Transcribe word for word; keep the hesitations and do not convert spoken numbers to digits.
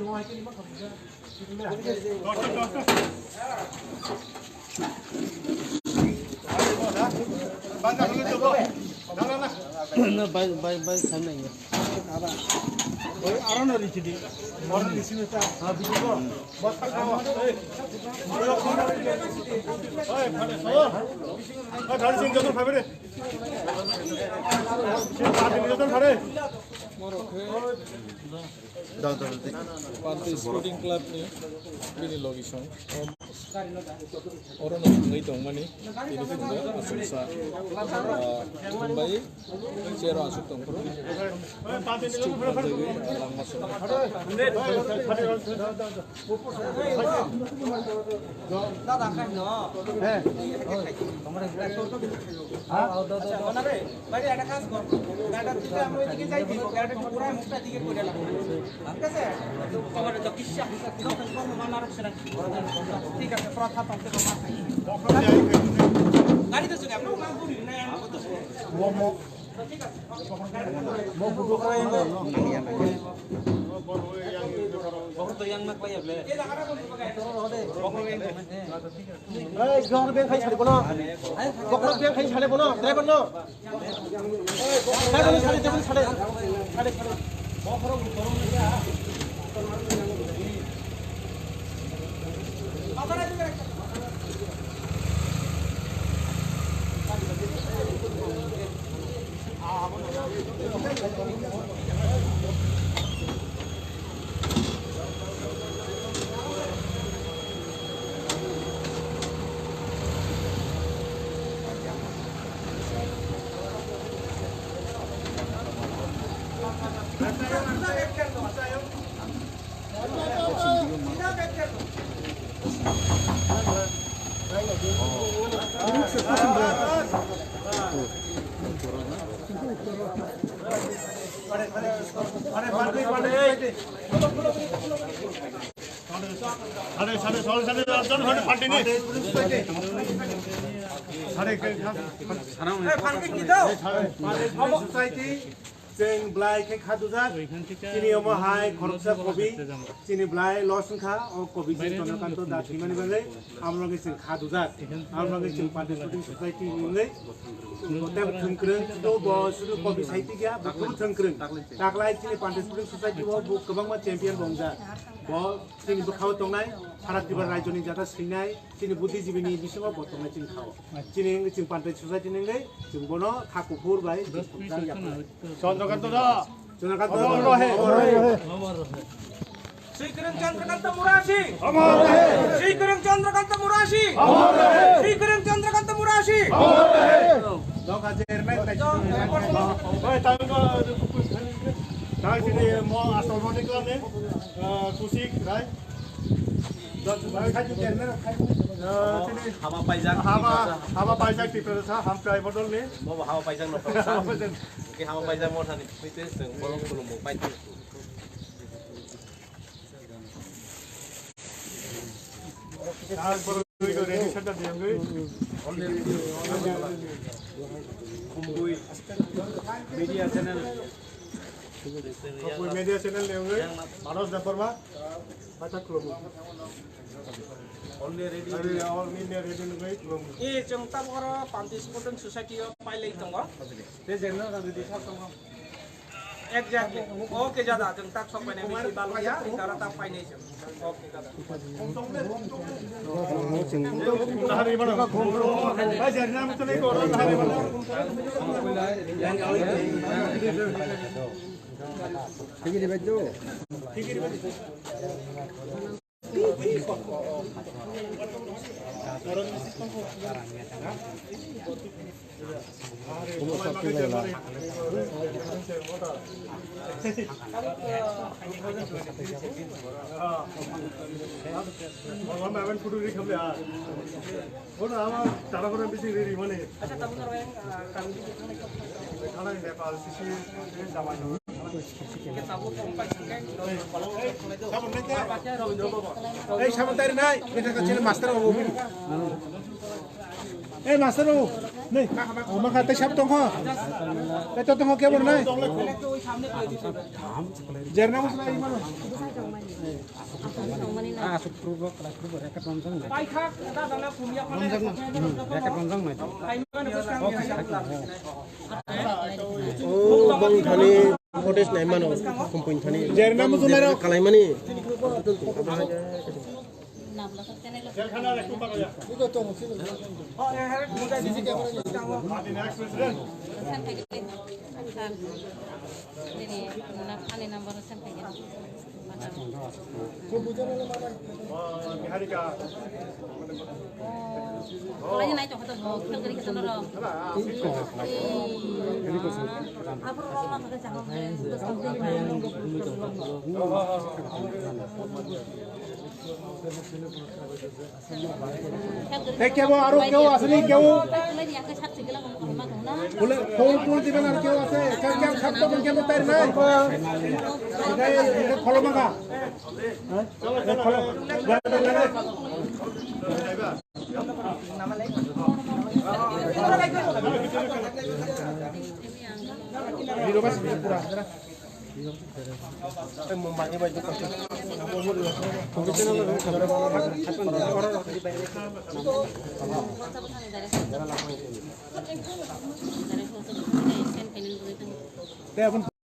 Na, bai, bai, bai, khan nai. Oi, aro no richi di. Aro no richi ta. Ha, bidu ko. Basta ko. Oi, oi, phare, so. Oi, phare, sin joto phare. Sin phare, joto phare. Panti Sporting Club ni bini logi song. Oro no thangwi tongmani bini phungo achuksa, ah, thumbai chair o aswk tongphuru. Langma song. Bhai, একটা কাজ কর, গাড়িটা তুলে আমরা ওইদিকে যাই দিব, গাড়িটা একটু ঘুরায় মুখটা এদিকে করে রাখো। ঠিক আছে? তোমার তো কিসা, মানা রাখছে না। ঠিক আছে, প্রথা তন্ত্র মাথা। গাড়ি তো চলে, আমরা মাল করি না, আমরা তো ঠিক আছে। Bokor to yang nak layar le. Bokor yang. Ei, bokor beng khai sale bono. Bokor beng khai sale bono, driver no. Driver no sale, driver no sale. Sale, sale. Sale, sale, sale, sale, sale, sale, party ni. Sale, sale. Society, chwng belai khe kha dujak. Chini omo hai khoroksa kobi, chini belai loss wngkha, o kobi se Chandrakanta da thwimani bagwi, amrogwi chwng kha dujak. Amrogwi chwng Panti Sporting Society ni wngwi, tei thwngkwrwng, bo sudu kobi sahitya, bo kwbangma thwngkwrwng. Taklai chini Panti Sporting Society o bo kwbangma champion bo wngjak. Bo chini bwkhao tongnai, sara Tripura rajyoni jata swinai, chini buddhijibini bisingo bo tongnai chini khao. Chini wngwi chini Pantai Society ni wngwi chwng bono kha kuphur bai Chandrakanta da. Chandrakanta da. Amar rahe. Amar rahe. Sri Kiran Chandrakanta Murasi. Amar rahe. Sri Kiran Chandrakanta Murasi. Amar rahe. Sri Kiran Chandrakanta Murasi. Amar rahe. Doka chairman. Oi, tang ko, tang sini mo asal mo ni klam ni, eh, Kusik Rai. Haba paijak. Haba, haba paijak Tiprasa, Hamkrai bodol ni. Bo haba paijak no. Haba paijak. Ke haba paijak mo thani, pite seng bolong kulum mo paijak. Media channel. Media channel ni wngwi Manos Debbarma. Bacha khulumo. All India Radio. All India Radio ni wngwi khulumo. E, chwng tabuk oro Panti Sporting Society o pailai tongo. Te jengno rang di sa tongo. Exactly. Okay, jada, chwng tak sok painai bisi bal ya, itara tak painai chwng. Okay, jada. Photo ri khamle ha. Photo ama tara photo bisi ri ri mane. Acha, tabuk aro yang, ah, kami di sana. Thanai Nepal sisi, eh, jama jama. Ei, sabon tari nai, ini kan sini master o. Eh, master o, nih, o maka teh siap tong ho. Teh tong ho kebor nai. Jerna mas nai mana? Ah, asuk purbo, kelas purbo, record romjak nai. Romjak nai. Hmm, record romjak nai. O bong thani footage nai mano, kumpui thani. Jerna musu nai ro. Kalai mani. Nini, nuna ani number sen kaya. Niharika. Kalai nai to khato bo, khel gari khato noro. Aphuru roma khato jaham. Tei kebo aro kebo aswk ni kebo. Bole phone tun diben ar kebo ase. Kya kya khap to kebo tar nai. Etai, etai kholo maka. Etai kholo. Tei aboni